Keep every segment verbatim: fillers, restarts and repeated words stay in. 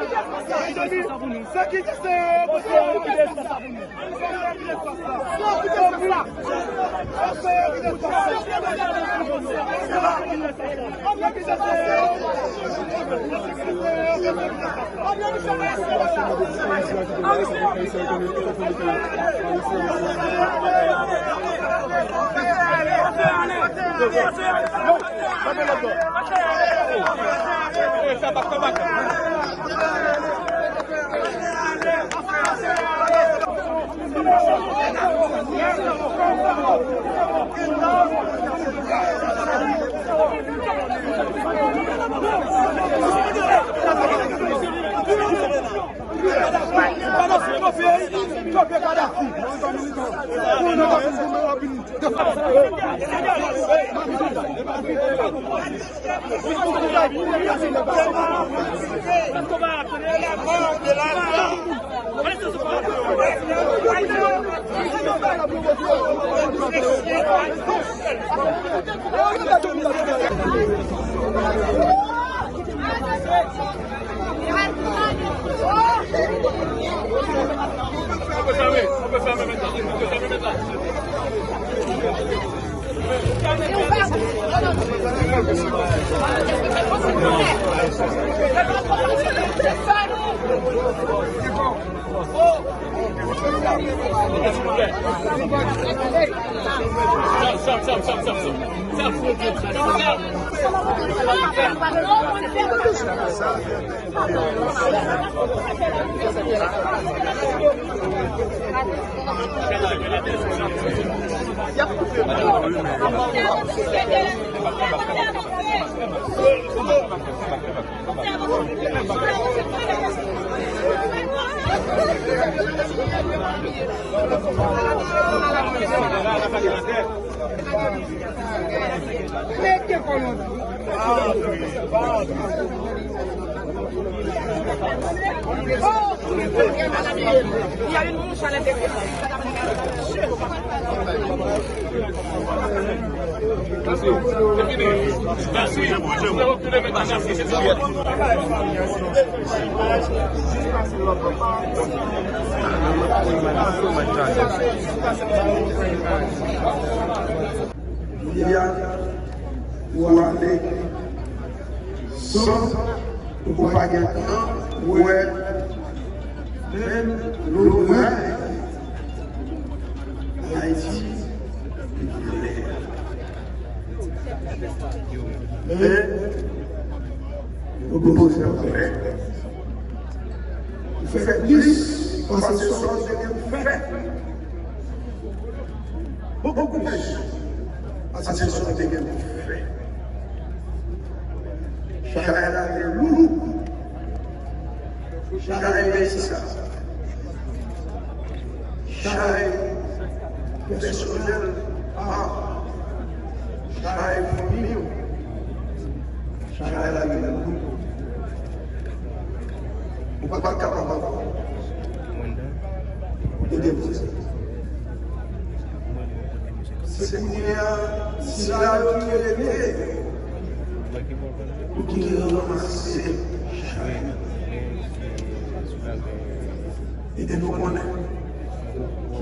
Mezanmi, sa ki te se yo, pou se yo ki te sa pou nou. Liliane, ou ale san ou pa gen tan wè menm loray Ayiti. Men, nou poze anpè. Ou fè plis pase sa w te gen pou fè. Bokou plis pase sa w te gen pou fè. Chay la te lou. Chay leta. Chay pèsonèl pa w. Chay fanmi w. Chay la te lou. Ou pa t kapab ankò. Ou te poze. Se kounye a, sila yo ki rele, pou ki te ranmase chay. E te nou konnen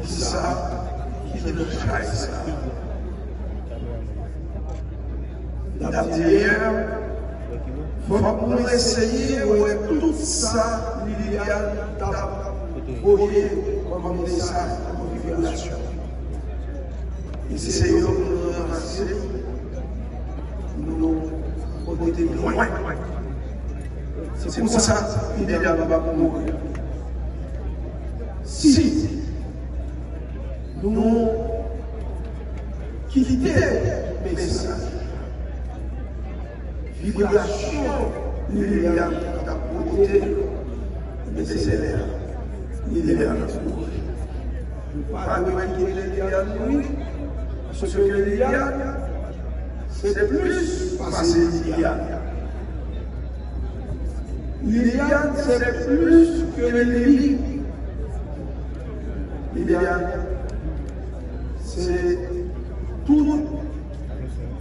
kisa ki te nan chay sa. Dayè, fòk nou eseye wè tout sa Liliane t ap voye kòm mesaj, kòm revelasyon. E se yo nou ranmase, nou pote lwen. Se pou sa Liliane pa mouri. Si nou kite mesaj, vibrasyon Liliane t ap pote, men se lè a Liliane ap mouri. Nou pa dwe kite Liliane mouri, paske Liliane se plis pase Liliane. Liliane se plis ke Lili. Liliane se tout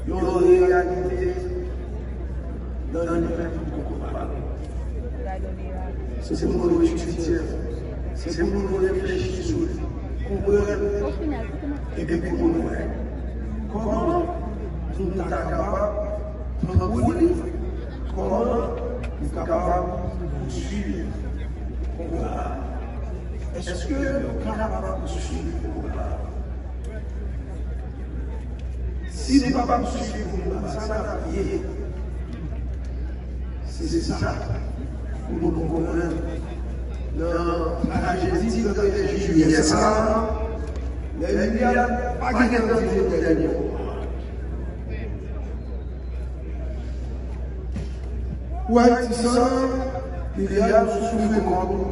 yon reyalite nan yon menm konpa. Se pou nou etidye, se pou nou reflechi sou li, konprann, epi pou nou wè kòman nou ta kapab pran pou li, kòman nou kapab pouswiv konba a. Èske nou kapab pouswiv konba a? Si nou pa p ap swiv konba, sa n ap ye? Se sa pou nou konprann nan trajedi trannde jiyè sa a, lè Liliane pa gentan di nou dènye mo. Pou Ayiti sa, Liliane, ou soufri kont ou.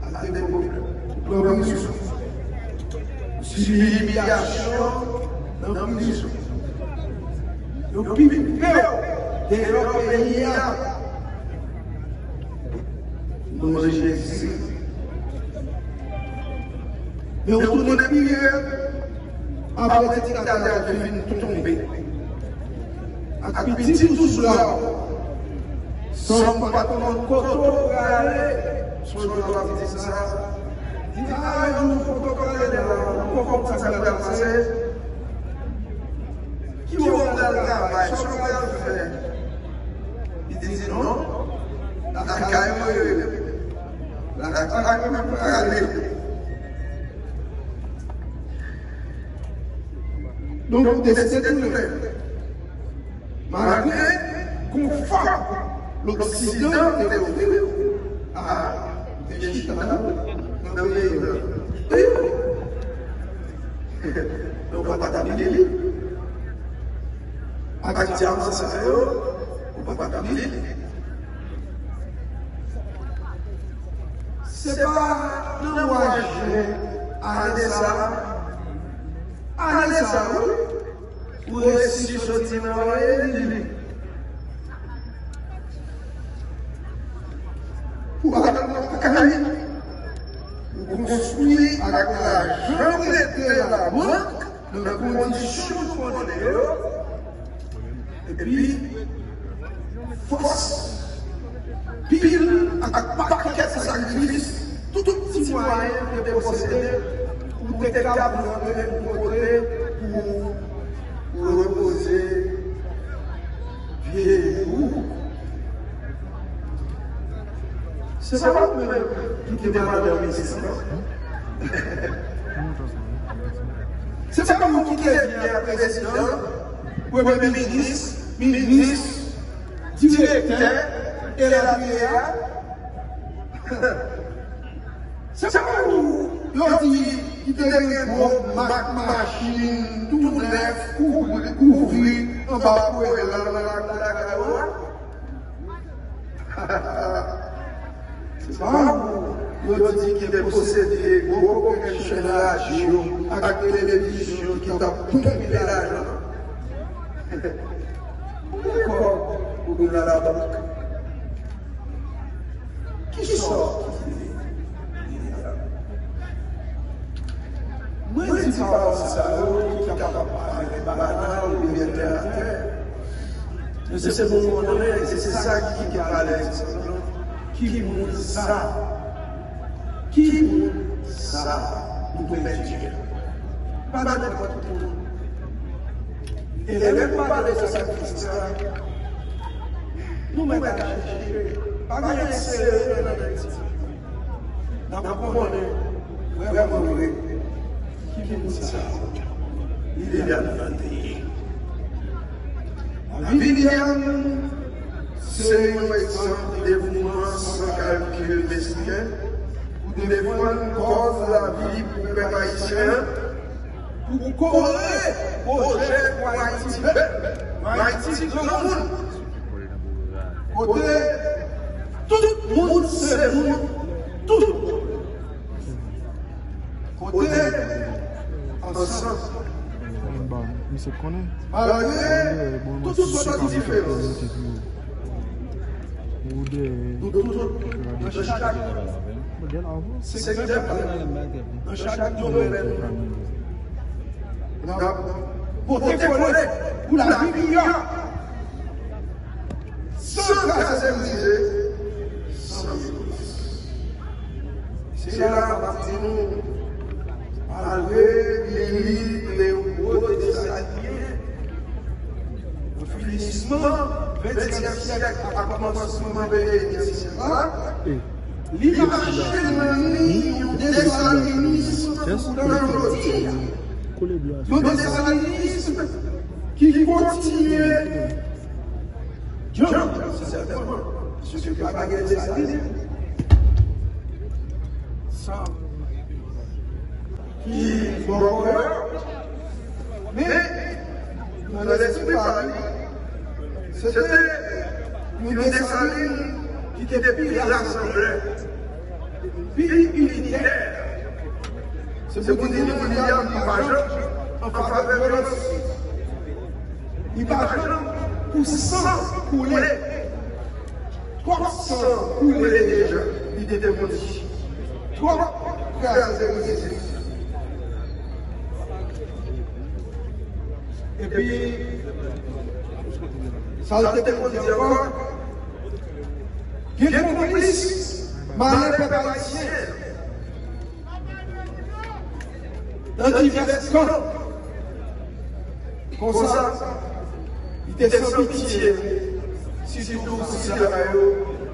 Al te pran prizon. Ou sibi imilyasyon nan prizon. Yo pipe w deyò peyi a. Non Jezi. Men ou tounen pi rèd apre diktatè a te fin tonbe. Ak pitit ou sou la, san w pa t konn kote w prale, sonje w ap di sa. Di, a, yon jou w poko prale la, w poko konn sa k pral pase. Ki bò w pral travay, sa w pral fè? Li di, non, lakay mwen, lakay mwen m prale. Donk, ou deside tounen. Malgre konfò Loksidan te ofri w, a, ou te chita nan peyi w. Ou pa t ap li li. Ak dyaman sa yo, ou pa t ap li li. Se pa nan mwa jen ane sa a, ane sa a, wi, ou resi soti nan lili. Ou al nan kay, ou konstwi ak lajan prete labank nan kondisyon w konnen yo. Epi, fòs, pil ak pakèt sakrifis, tout ti mwayen w te posede, ou te ka pran yon kote pou repoze pye ou. Se pa ou menm ki te madanm isit, non? Se pa ou ki te vin prezidan, premye minis, minis, direktè, elatriye. Se pa ou yo di ki te gen gwo mak machin tou nèf, kouvri, kouvri anba pwèl la nan lakou lakay ou a? Se pa ou yo di ki te posede gwo kokenn chèn radyo ak televizyon ki t ap ponpe lajan? Konbyen kòb ou gen nan labank? Kisa w ap di? Mwen di pawòl sa yo ki kapab parèt banal oubyen tèratè. Men se pou nou konnen, e se sa ki, ki pale egzanp lan. Ki moun sa? Ki moun sa nou pèdi a? Pa nenpòt moun. E lè nou pale de sakrifis la, nou mèt al chèche. Pa gen serye nan nèg ti. N ap konnen vrèman vre ki moun sa Liliane Vanté ye. Liliane se yon egzanp devouman san kalkil mesken pou defann kòz lavi pou pèp ayisyen an, pou kore pwojè pou Ayiti bèl, pou Ayiti granmoun. Kote tout moun se moun, tout moun. Kote ansanm. Bon, misye konnen. Malgre tout sòt diferans, nou tout nan chak sektè, nan chak domèn, n ap pote kole pou lavi miyò. San kraze brize, san vyolansi. Se la m ap di nou, malgre Lili te yon gwo Desalyen, nan finisman ventyèm syèk ak kòmansman ventyèm syèk la, li mache nan liy yon desalinis pou tan jodi a. Yon desalinis ki kontinye djanm, sètènman, paske pa gen Desalin san ki bò kò yo. Men, nan lespri pa li, se te yon Desalin ki te pi rasanblè, pi initè. Se pou di nou, Liliane pa janm an favè vyolans. Li pa janm pou san koule. Twòp san koule deja, li te demondi. Twòp kraze brize. Epi, sa l te demondi ankò, gen konplis malè pèp ayisyen nan divès kan. Konsa, li te san pitye, sitou sila yo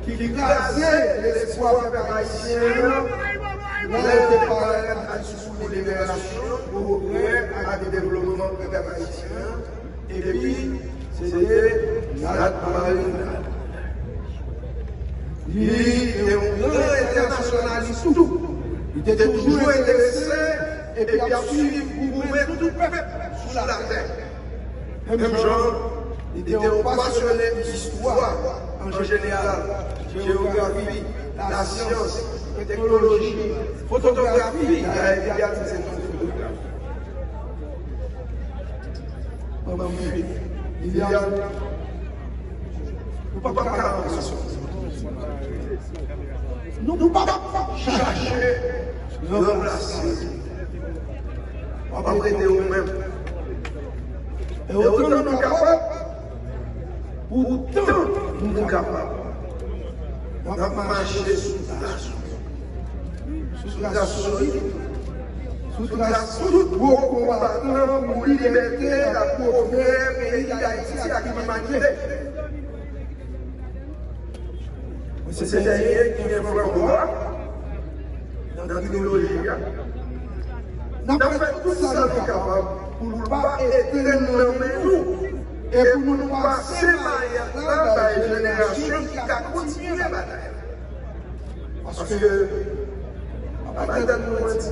ki kraze lespwa pèp ayisyen an, lè yo te parèt ak diskou liberasyon, pwogrè ak devlopman pèp ayisyen an. Epi, se te Nad Marinad. Li te yon gran entènasyonalis tou. Li te toujou enterese epi ap swiv goumen tout pèp sou latè. Menm jan, li te yon pasyone istwa an jeneral, jeyografi, lasyans, teknoloji, fotografi, dayè Liliane se yon fotograf. Manman m fini. Liliane, nou p ap ka ranplase w. Nou p ap chache ranplase w. W ap rete ou menm. E otan nou kapab, pou tan nou kapab, n ap mache sou tras ou. Sou tras solid, sou tras tout gwo konbatan pou libète ak pwogrè peyi Dayiti ak limanite. Mwen se dènye ki gen flanbo a nan triloji a. N ap fè tout sa nou kapab pou l pa etenn nan men nou e pou nou pase mayèt la bay jenerasyon ki ka kontinye batay la. Paske, pa tèt nou manti,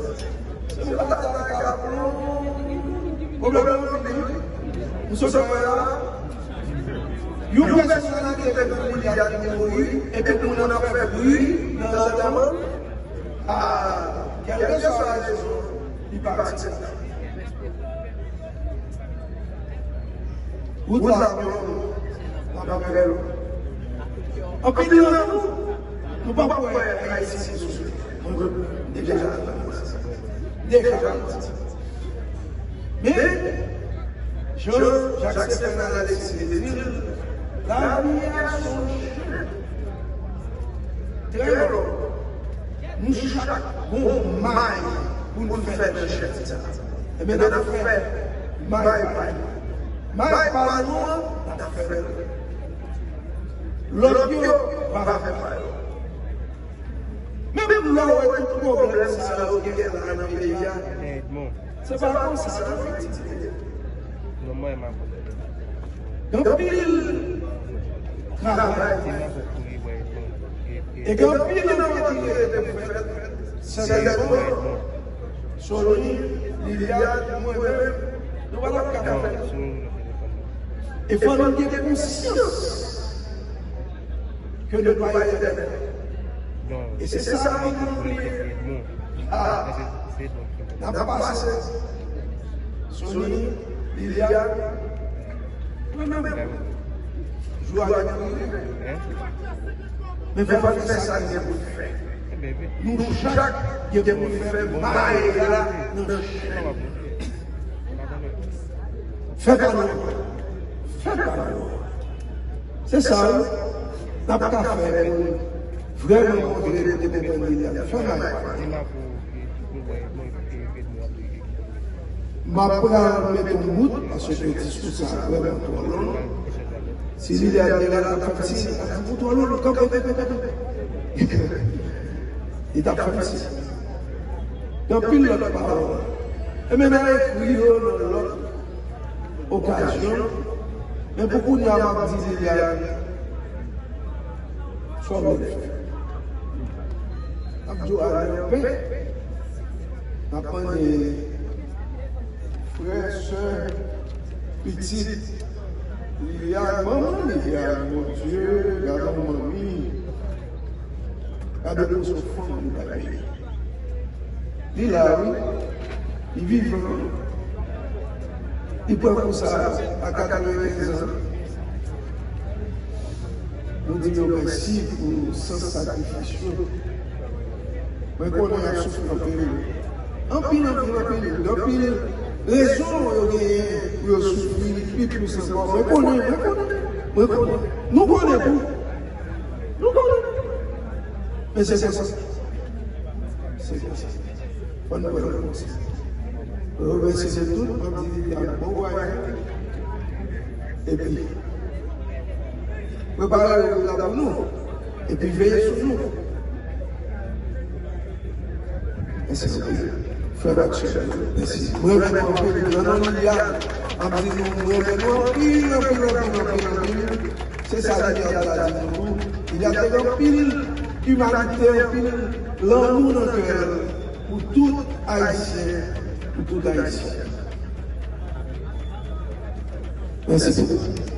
se yon batay k ap long. Pwoblèm nan anpil, wi. Nou sot wè la, yon pèsonalite tankou Liliane ki mouri, epi moun ap fè bri nan antèman. A, kèlkeswa rezon, li pa akseptab. Wout la, w ap fè l. Anpil nan nou, nou pa kwè Ayiti se sou. Deja, deja. Men, jan Jacques Stephen Alexis te di l, lavi a se yon chimen trè long. Nou chak gon may pou n fè nan chèn sa. Ebyen, n ap fè may pa nou. May pa nou an, n ap fè l. Lòt yo va fè pa yo. Menm lè w wè tout pwoblèm sa yo gen la nan peyi a, se pa konsa nou fè ti. Gen anpil travay e gen anpil anvan ki rete pou fèt. Sèlman, Sony, Liliane, mwen menm, nou pa t ap ka fè l. E fò nou gen konsyans ke nou pa etènèl. E se sa ki pou nou ye. A, n ap pase. Sony, Liliane, mwen menm. Jou a gen pou rive. Men fò n fè sa n gen pou n fè. Nou chak gen pou n fè may la nan chèn. Fè pa nou. Fè pa nou. Se sa, wi. N ap ka fè pou n vrèman montre kote konprann li a fè mal. M ap pral mete yon bout, paske diskou sa a vrèman twò long. Si lidè a te la, l ap fè m siy, l ap di, "Ou twò long, kanpe, kanpe, kanpe." Li t ap fè m siy. Gen anpil lòt pawòl. Ebyen, n a ekri yo nan lòt okazyon. Men pou kounye a, m ap di li a, sa w vle fè. M ap di w ale anpè. M ap mande frè, sè, pitit li a, manman li a, mon Dye, gade yon manmi. Gade pou son fanm li bay peyi. Li la, wi. Li vivan. Li pran kou sa a katrevenkenz an. Nou di yo mèsi pou san sakrifis yo. Mwen konnen y ap soufri anpil. Anpil, anpil, anpil. Gen anpil rezon yo genyen pou yo soufri pi plis ankò. Mwen konnen, mwen konnen. Mwen konnen. Nou konnen tou. Nou konnen. Men se konsa. Se konsa. Fò n wè l konsa. Mwen remèsye nou tout, mwen di li a bon vwayaj. Epi, prepare wout la pou nou. Epi veye sou nou. Mèsi anpil. Frè Mathieu, mèsi. Mwen renmen nou anpil. Nan non li a, m ap di nou, mwen renmen nou anpil, anpil, anpil, anpil, anpil. Se sa Liliane ta di nou tou. Liliane te gen anpil imanite, anpil lanmou nan kè l pou tout Ayisyen, pou tout Ayisyen. Mèsi bokou.